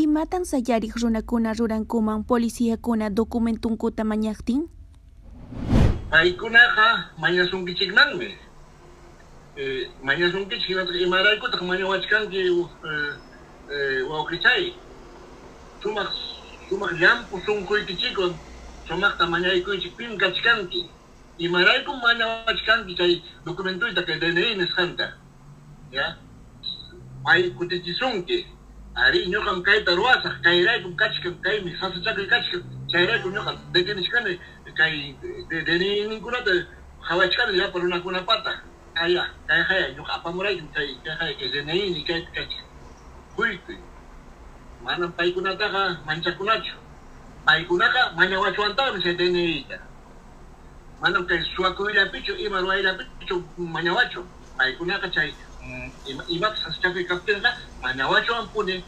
Imatan sayariq runakuna rurankuman policiakuna documentunkuta mañaqtin? Paykunaqa mañasunkichikmanmi. Mañasunkichik hinataq imaraykutaq mañawachkanki wawqichay. Sumaq sumaq llampu sunquykichikwan sumaqta mañaykuychik pim kachkanki. Imaraykum mañawachkanki chay documentuyta kay DNI nisqanta. Ya. Pay kutichisunki. Arí, ñuqam kayta ruwasaq, kayraykum kachkan, kaymi sasachakuy kachkan, chayraykum ñuqa detenichkani kay DNI-ninkunata qhawachkani llapa runakunapata. Aya, kayqaya ñuqa apamuraykim kay kayqaya kay DNI kaypi kachkan. Quykuy. Manam paykunataqa manchakunachu. Paykunaqa mañawachwantaqmi chay DNI-ta. Manam kay suwakuyllapichu ima ruwayllapichu mañawachu. Paykunaqa chay imapas sasachakuy kaptinqa mañawachwanpuni.